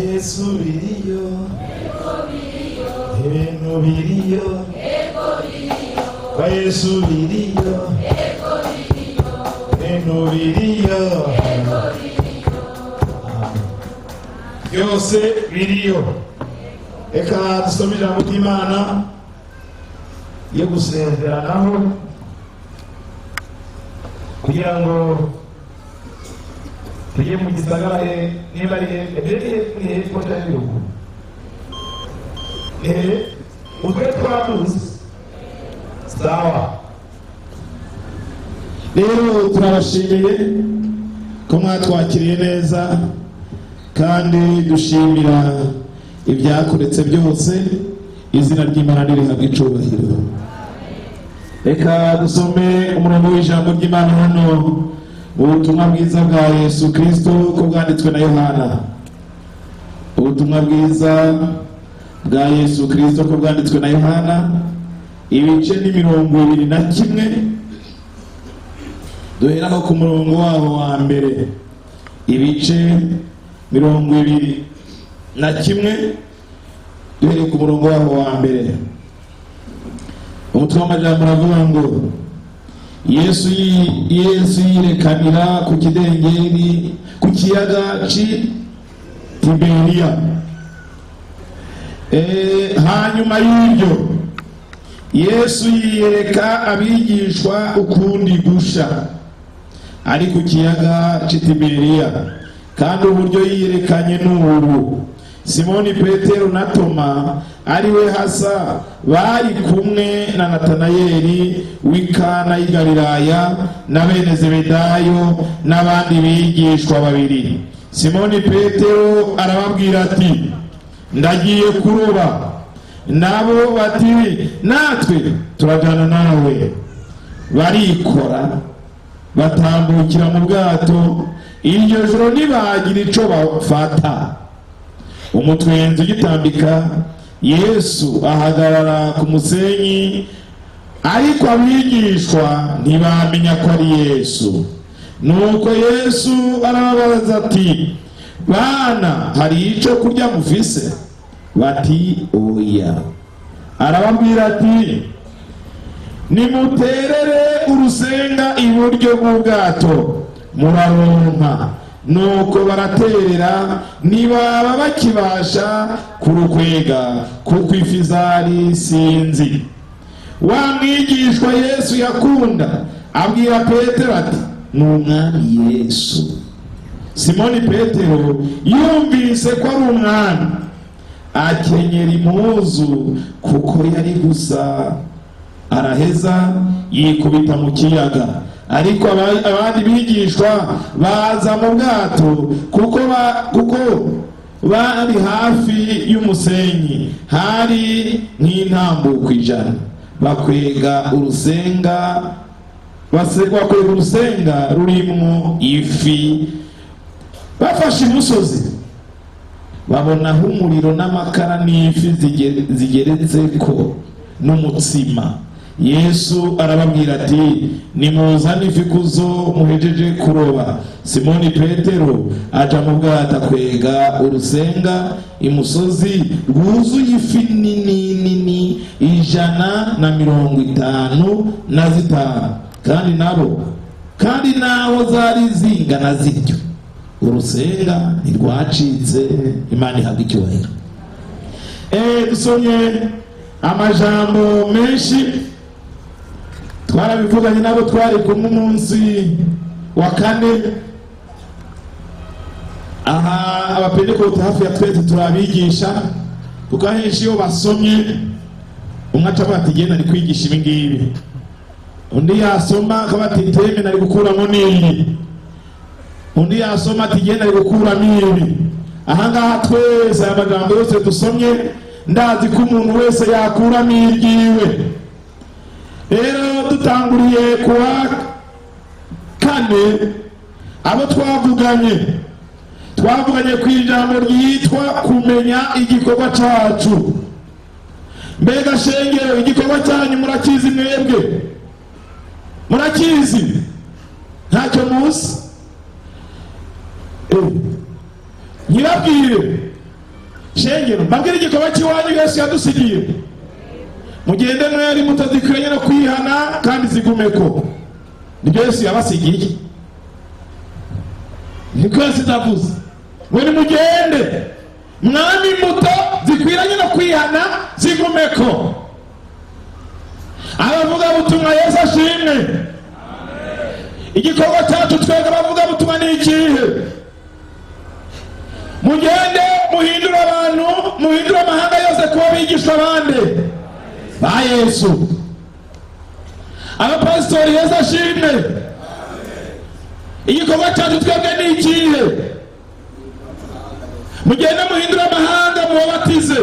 Yesu biriyo, ibintu biriyo, kwa Yesu biriyo, ibintu biriyo, byose biriyo. Reka dusome ijambo ry'Imana yo gusezeranaho kugira ngo tujye mu gisagara niba ari ni hepfo cyangwa ruguru, utwe twaduze sawa. Rero turabashimiye ko mwatwakiriye neza, kandi dushimira ibyakoretse byose. Izina ry'Imana ririhabwa icubahiro. Reka dusome umurongo w'ijambo ry'Imana hano mu butumwa bwiza bwa Yesu Kristo ko bwanditswe na Yohana. Ubutumwa bwiza bwa Yesu Kristo ko bwanditswe na Yohana, ibice ni 21, duheraho ku murongo waho wa mbere. Ibice 21, duhereye ku murongo waho wa mbere. Umutwe w'amajambo uravuga ngo Yesu yirekanira ku kidengeri ku kiyaga ci Tiberiya. Hanyuma y'ibyo Yesu yiyereka abigishwa ukundi gusha ari ku kiyaga ci Tiberiya, kandi uburyo yiyerekanye n'ubu. Simoni Petero na Toma ari we hasa bari kumwe na Natanayeli w'i Kana y'i Galilaya na bene Zebedayo n'abandi bigishwa babiri. Simoni Petero arababwira ati: ndagiye kuroba. Nabo bati: natwe turajana nawe. Barikora batambukira mu bwato. Iryo joro ntibagira ico bafata. Umutwenzi ugitambika, Yesu ahagarara ku musenyi, ariko abigishwa ntibamenya ko ari Yesu. Nuko Yesu arababaza ati: bana, hari ico kurya mufise? Bati: oya. Arababwira ati: nimuterere urusenga iburyo bw'ubwato muraronka. Nuko baraterera, ntibaba bakibasha kurukwega kuko ifi zari sinzi. Wa mwigishwa Yesu yakunda abwira Petero ati: ni Umwami Yesu. Simoni Petero yumvise ko ari Umwami, akenyera impuzu kuko yari gusa, araheza yikubita mu kiyaga. Ariko abandi bigishwa baza mu bwato kuko bari hafi y'umusenyi, hari nk'intambuko 100. Bakwega urusenga, bakwega urusenga rurimwo ifi. Bafashe imusozi babonaho umuriro n'amakara n'ifi zigeretseko n'umutsima. Yesu arababwira ati: nimuzane ifi kuzo muhejeje kuroba. Simoni Petero aja mu bwato akwega urusenga imusozi rwuzuye ifi nini nini 155, kandi naho zari zingana zityo urusenga ntirwacitse. Imana ihabwa icyubahiro. Dusomye amajambo menshi, twarabivuganye nabo twari kumwe umunsi wa kane. Aha abapentekote hafi ya twese turabigisha, kuko ahenshi iyo basomye umwe aca avuga ati genda ari kwigisha ibi ngibi, undi yasoma akaba ati teme nari gukuramo n'iyi, undi yasoma ati genda ari gukuramo ibi. Aha ngaha twese aya magambo yose dusomye ndazi ko umuntu wese yakuramo iryiwe. Rero dutanguriye kuwa kane, abo twavuganye ku ijambo ryitwa kumenya igikorwa cacu. Mbega shengero, igikorwa cyanyu murakizi mwebwe? Murakizi? Ntacyo muzi? Nyirabwire Shengero, mbabwire igikorwa cy'iwanyu Yesu yadusigiye. Mugende mwere imbuto zikwiranye no kwihana kandi zigumeko. Nibyo Yesu yabasigiye. Niko Yesu yavuze. Mwe nimugende mwami imbuto zikwiranye no kwihana zigumeko. Abavuga butumwa Yesu ashimwe. Igikorwa cyacu twebwe abavuga butumwa ni ikihe? Mugende muhindure abantu, muhindure amahanga yose kuba abigisha abandi ba Yesu. Abapasitori Yesu ashimwe. Igikorwa cyacu twebwe ni ikihe? Mugende muhindure amahanga mubabatize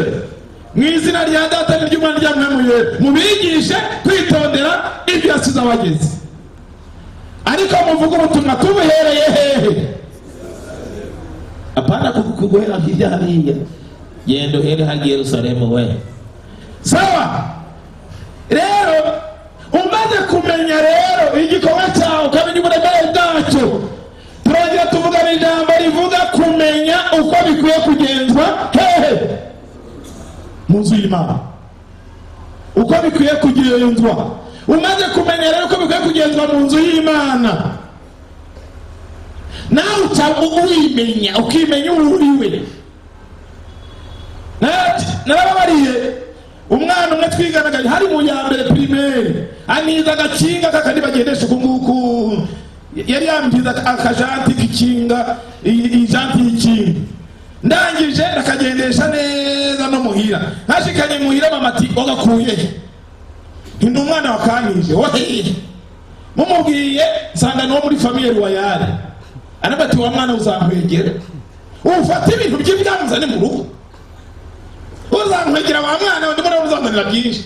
mu izina rya Data n'iry'Umwana n'irya Mpwemu Yera, mubigishe kwitondera ibyo yasize abagize. Ariko muvuge ubutumwa tubuhereye hehe? Apana kuguhera hirya hariya, genda uhere hariya Yerusalemu we. Sawa. Rero umaze kumenya rero igikorwa cyawe ukamenya uburemere bwacyo, turongera tuvugana ijambo rivuga kumenya uko bikwiye kugenzwa hehe? Mu nzu y'Imana. Uko bikwiye kugenzwa. Umaze kumenya rero uko bikwiye kugenzwa mu nzu y'Imana, nawe uca uwimenya, ukimenya uwo uriwe. Narababariye umwana umwe twiganaga hari mu ya mbere primaire, aniza agakinga kakandi bagendesha uku nguku, yari yambwiza akajanti k'ikinga, ijanti y'ikinga. Ndangije ndakagendesha neza no muhira. Nashikanye muhira mama ati wagakuye he? Ndi umwana wakanije wahehe. Mumubwiye nsanga no muri famille royale. Anabati wa mwana uzankwegera. Ufata ibintu by'ibyanzane mu rugo. Uzankwegera wa mwana ndi muri uzanzanira byinshi.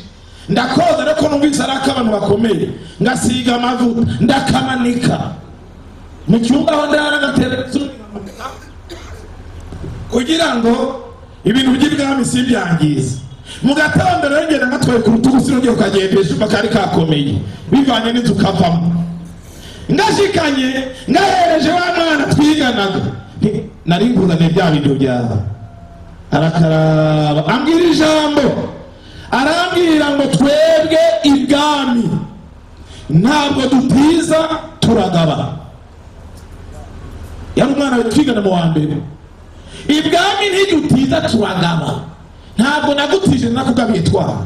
Ndakoza ariko numvise araka abantu bakomeye. Ngasiga amavuta ndakamanika. Mu cyumba aho ndara ngatera kugira ngo ibintu by'ibwami si byangize. Mu gatondo rero ngenda ngatwaye ku rutugu sinongeye kukagendesha kari kakomeye bivanye n'inzu kavamo. Ngashikanye ngahereje wa mwana twiganaga, nari nguzaniye bya bintu byawe. Arakaraba ambwira ijambo, arambwira ngo twebwe ibwami ntabwo dutiza turagaba. Yari umwana twigana mu wa mbere. Ibwami ntidutiza turagaba. Ntabwo nagutije nakugabiye twara.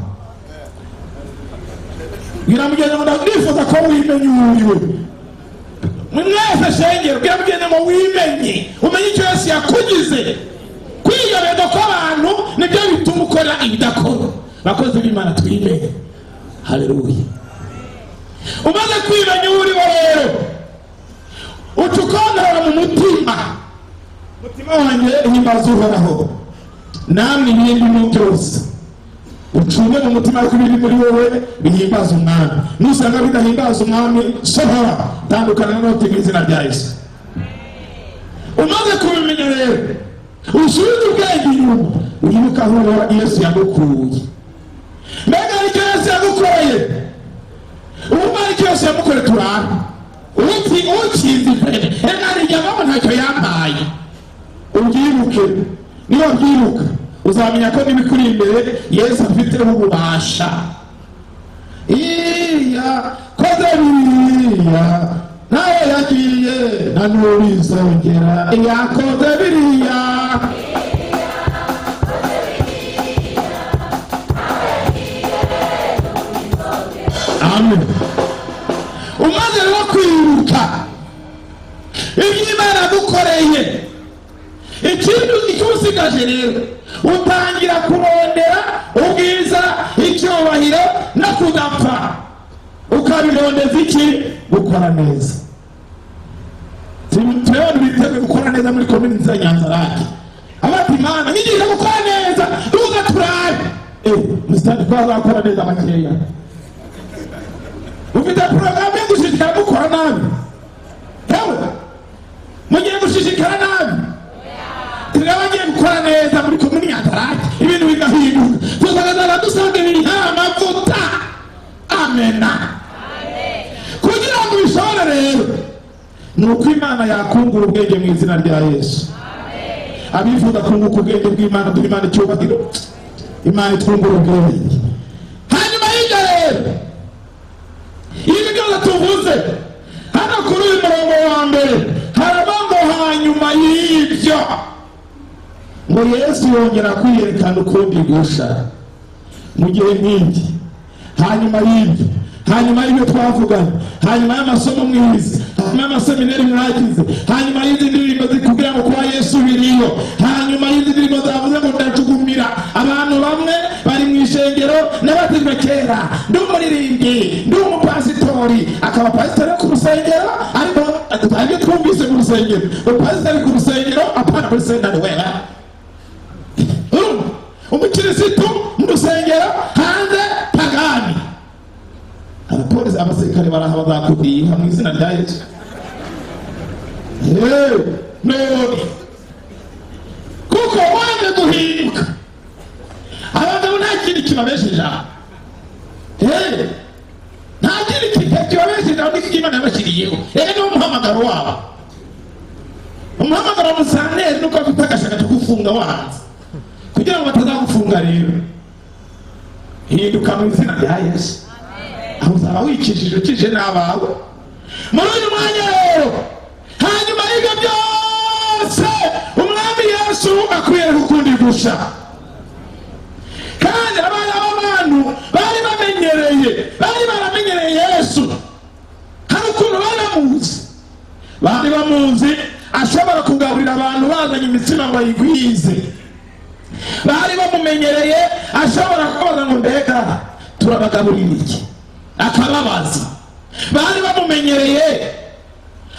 Ngiramugenda ngo ndifuza ko wimenya uriwe. Mwese shengero ngiramugenda ngo wimenye, umenye icyo Yesu yakugize. Kwiyoberwa kw'abantu nibyo bituma ukora ibidakora. Bakozi b'Imana twimenye. Haleluya. Umaze kwimenya uriwe rero, ucukondora mu mutima. Mutima wanjye himbaza Uhoraho, namwe ibindi mu byose. Ucunge mu mutima ko ibiri muri wowe bihimbaza Umwami. Nusanga bidahimbaza Umwami, sohora, tandukana n'uti mu izina rya Yesu. Umaze kubimenya rero, usubize ubwenge inyuma, wibuke aho Yesu yagukuye. Mbega icyo Yesu yagukoreye, ubu icyo Yesu yamukoreye turara. Ukinze imbere, reka nijyamo ntacyo yampaye. Ubyibuke, niba ubyibuka uzamenya ko n'ibikuri imbere Yesu afiteho ububasha. Iya koze biriya nawe yagiye na n'ubizongera. Yakoze biriya. Amen. Umaze rero kwibuka ibyo Imana yagukoreye, ikintu icyo usigaje rero utangira kurondera ubwiza, icyubahiro no kudapfa. Ukabirondeza iki? Gukora neza. Turabona biteguye gukora neza muri komini nziza Nyanza-Lac. Abati Imana nyigisha gukora neza, duza turabe. Musitani twazakora neza makeya. Ufite porogaramu yo gushishikara gukora nabi. Hewe, mugiye gushishikara nabi. Turabagiye gukora neza muri komini Nyanza-Lac, ibintu bigahinduka. Tuzagaragara dusanga ibintu nta mavuta. Amena. Kugira ngo ubishobore rero, ni uko Imana yakungura ubwenge mu izina rya Yesu. Abifuza kunguka ubwenge bw'Imana, duha Imana icyubahiro, Imana itwungura ubwenge. Hanyuma y'ibyo rero, ibi byose tuvuze hano kuri uyu murongo wa mbere, haraba ngo hanyuma y'ibyo ngo Yesu yongera kwiyerekana ukundi gusha mu gihe nk'iki. Hanyuma y'ibyo, hanyuma y'ibyo twavuganye, hanyuma y'amasomo mwize, hanyuma y'amaseminari mwagize, hanyuma y'izi ndirimbo zikubwira ngo kuba Yesu biriyo, hanyuma y'izi ndirimbo zavuze ngo ndajugumira. Abantu bamwe bari mu ishengero n'abatijwe kera, ndi umuririmbyi, ndi umupasitori, akaba pasitori ku rusengero, ariko ibyo twumvise mu rusengero, upasitori ku rusengero apana kuri sentare wera, umukirisitu mu rusengero, hanze pagani. Abapolisi, abasirikare baraha bazakudiha mu izina rya Yesu. None kuko wanze guhinduka, abagabo nta kindi kibabeshejeho, nta kindi kibabeshejeho niko Imana yabashyiriyeho. Ere niwo muhamagaro wabo, umuhamagaro wa musanteri nuko afite agashaka tugufunga wanze, kugira ngo batazagufunga. Rero hinduka mu izina rya Yesu, aho uzaba wikijije ukije n'abawe. Muri uyu mwanya rero, hanyuma y'ibyo byose, umwami Yesu akwiye ukundi gusha. Kandi abana b'abantu bari bamenyereye, bari baramenyereye Yesu, hari ukuntu baramuzi, bari bamuzi ashobora kugaburira abantu bazanye imitsima ngo ayigwize, bari bamumenyereye ashobora kubaza ngo mbega turabagaburira iki, akababaza. Bari bamumenyereye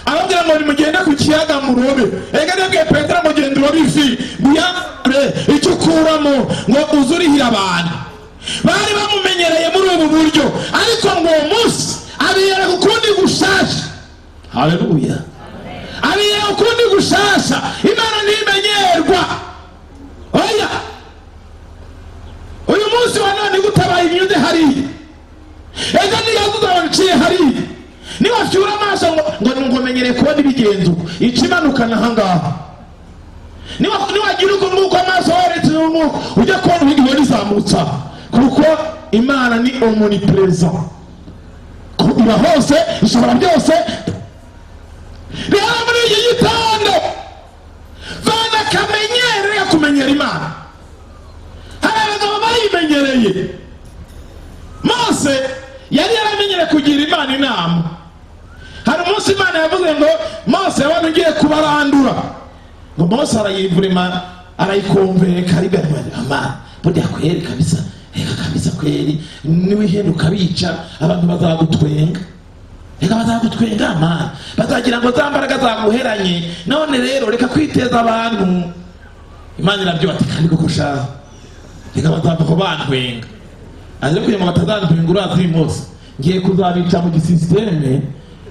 ababwira ngo nimugende ku kiyaga murobe. Ega nabwiye Petero ngo genda urobe ifi, muyambure icyo ukuramo ngo uzurihire abantu. Bari bamumenyereye muri ubu buryo, ariko ngo uwo munsi abiyereka ukundi gushasha. Haleluya! Abiyereka ukundi gushasha. Imana ntimenyerwa. Oya, uyu munsi wa none gutabaye imyuze hariya, ejo niyo uzabona uciye hariya, niwafyura amaso ngo ngo menyereye kubona ibigenzo ikimanukana aha ngaha, niwagira uko nguko amaso waretse n'umwuka ujya kubona ibihora izamutsa, kuko Imana ni omnipresent, iba hose, ishobora byose. Rero muri iki gitondo vana akamenyero yo kumenyera Imana. Hari abagabo bayimenyereye. Mose yari yaramenyereye kugira Imana inama. Hari umunsi Imana yavuze ngo Mose abantu ngiye kubarandura, ngo Mose arayivurima, arayikumveka, arigana ama burya kweri kabisa, reka kabisa kweri, niwihenduka bica abantu bazagutwenga, reka bazagutwenga ama bazagira ngo za mbaraga zaguheranye. None rero reka kwiteza abantu. Imana irabyo ati kandi koko sha, reka bazava ko bantwenga, ariko kugira ngo batazantwenga urazi uyu munsi ngiye kuzabica mu gisisiteme,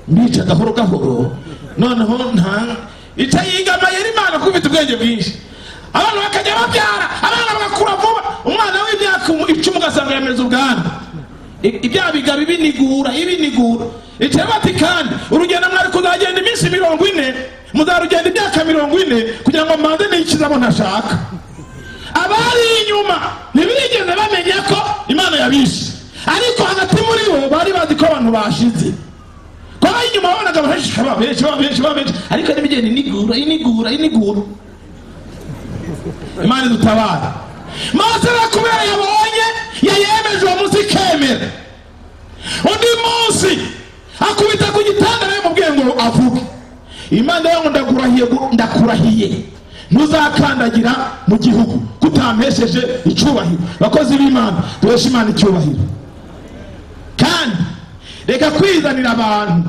mbica gahoro gahoro, noneho nta ica yiga amayeri Imana kuko ifite ubwenge bwinshi. Abantu bakajya babyara abana bagakura vuba, umwana w'imyaka 10 ugasanga yameze ubwanwa, ibyaha bigaba ibinigura ibinigura. Icyo bati kandi urugendo mwari kuzagenda iminsi 40, muzarugenda imyaka 40 kugira ngo mbanze nikizamo ntashaka. Abari inyuma ntibigeze bamenya ko Imana yabishe, ariko hagati muri bo bari bazi ko abantu bashize. Ko inyuma babonaga barashika benshi benshi benshi, ariko n'imigenda inigura inigura inigura. Imana idutabara. Mose kubera yabonye yayemeje uwo munsi ikemera. Undi munsi akubita ku gitanda yamubwiye ngo avuge. Imana yangu ndakurahiye, ndakurahiye ntuzakandagira mu gihugu kutampesheje icyubahiro. Bakozi b'Imana, duheshe Imana icyubahiro. Kandi reka kwizanira abantu,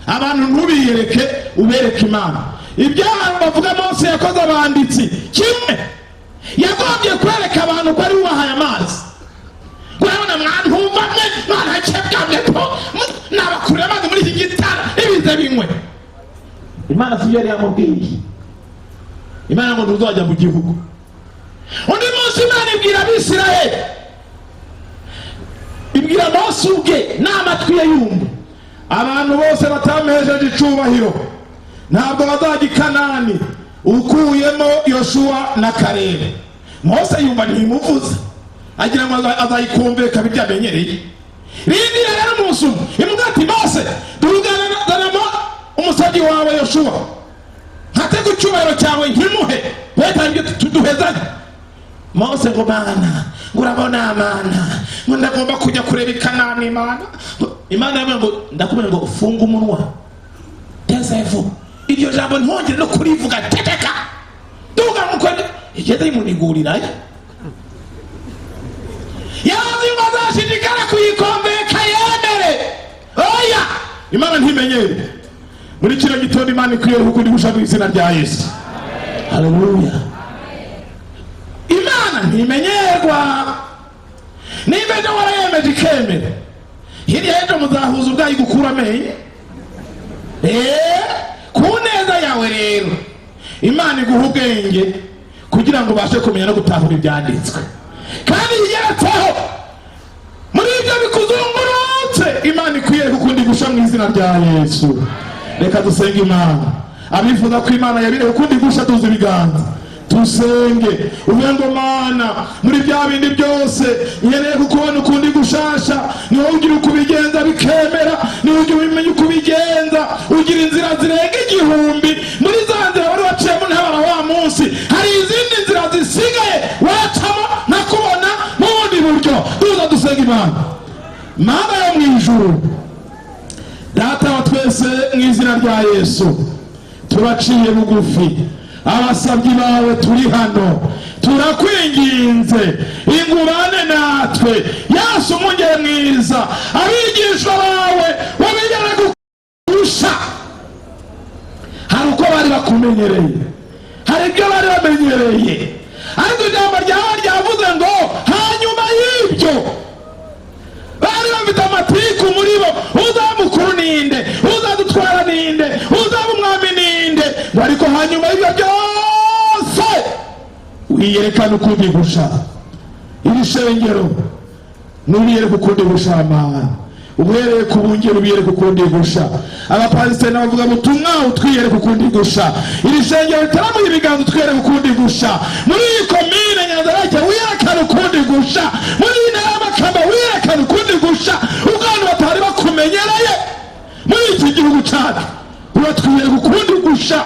abantu ntubiyereke, ubereke Imana. Ibyaha bavuga Mose yakoze abanditsi kimwe, yagombye kwereka abantu ko ari uwahaye amazi. Urabona mwantumva mwe mwarakebwa ko nabakure amazi muri iki gitara ibize binywe. Imana si yari yamubwiye. Imana ngo ntuzajya mu gihugu. Undi munsi Imana ibwira Abisirayeli, ibwira Mose ubwe n'amatwi ye yumva, abantu bose batampesheje icubahiro ntabwo bazajya i Kanani. Ukuyemo Yoshuwa na Karebe. Mose yumva ntimuvuze, agira ngo azayikumveka biryamenyereye. Rindira rero umunsi umwe imubwira ati Mose, duruganamo umusabyi wawe Yoshuwa, nkatega icyubahiro cyawe nkimuhe, weta tuduhezanye. Mose ngo mana, ngo urabona mana, ngo ndagomba kujya kureba i Kanani Imana. Imana yamubwiye ngo ndakubwira ngo ufunge umunwa, tezevu iryo jambo ntongere no kurivuga, ceceka duga nkuko igeze imunigurirayo. Yazi ngo azashidikana kuyikomeka yemere. Oya, Imana ntimenyere. Muri kino gitondo Imana ikwiye ukundi gusha mu izina rya Yesu. Haleluya. Imana ntimenyerwa. Niba ejo warayemeje ikemere, hirya y'ejo muzahuza ubwayi gukura amenyo. Ku neza yawe rero Imana iguha ubwenge kugira ngo ubashe kumenya no gutahura ibyanditswe. Kandi igeretseho muri ibyo bikuzungurutse, Imana ikwiye kukundi gusha mu izina rya Yesu. Reka dusenge Imana. Abifuza ko Imana yabire ukundi gusha, tuzi ibiganza tusenge. Uvuge ngo Mana, muri bya bindi byose nkeneye kukubona ukundi gushasha. Ni wowe ugira uko ubigenza bikemera, ni wowe ugira umenya uko ubigenza, ugira inzira zirenga 1000. Muri za nzira wari waciyemo ntabara wa munsi, hari izindi nzira zisigaye wacamo nakubona mu bundi buryo. Tuza dusenga Imana. Mana yo mu ijuru, Data wa twese, mu izina rya Yesu turaciye bugufi, abasabyi bawe turi hano, turakwinginze ingurane natwe. Yesu umungeri mwiza, abigishwa bawe wabigera gusha, hari uko bari bakumenyereye, hari ibyo bari bamenyereye, ariko ijambo ryawe ryavuze ngo hanyuma y'ibyo bari bafite amatiku muri bo, uzamukuru ninde, uzadutwara ninde, uzaba umwami ninde. Ariko hanyuma y'ibyo byose wiyerekana ukundi gusha. Iri shengero n'ubiyereka ukundi gusha Mana, uhereye ku bungeri ubiyereka ukundi gusha, abapasiteri n'abavuga butumwa utwiyereka ukundi gusha, iri shengero ritaramuye ibiganza utwiyereka ukundi gusha, muri iyi komine Nyanzarake wiyerekana ukundi gusha, muri iyi ntara y'Amakamba wiyerekana ukundi gusha, ubwo abantu batari bakumenyereye muri iki gihugu cyacu uratwiyereka ukundi gusha.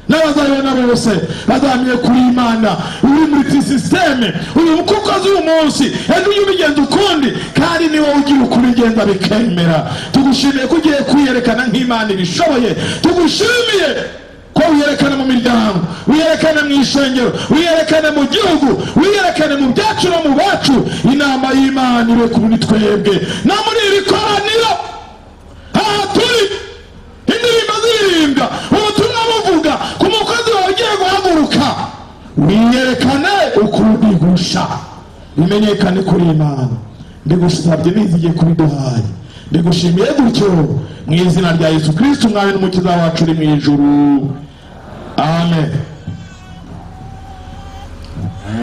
N'abazabibona bose bazamenye kuri Imana uri muri systeme uyu kuko uyu munsi ejo ujye ubigenza ukundi, kandi ni wowe ugira ukubigenza bikemera. Tugushimiye ko ugiye kwiyerekana nk'Imana ibishoboye. Tugushimiye ko wiyerekana mu miryango, wiyerekana mu ishengero, wiyerekana mu gihugu, wiyerekana mu byacu no mu bacu. Inama y'Imana ibe kuri twebwe no muri iri koraniro. Aha turi indirimbo ziririmbwa, ubutumwa buvuga ku mukozi wawe ugiye guhaguruka, wiyerekane ukundi gusha, bimenyekane kuri Imana. Mbigusabye nizigiye kubiduhaye, mbigushimiye gutyo mu izina rya Yesu Kristo umwami n'umukiza wacu uri mu ijuru. Amen.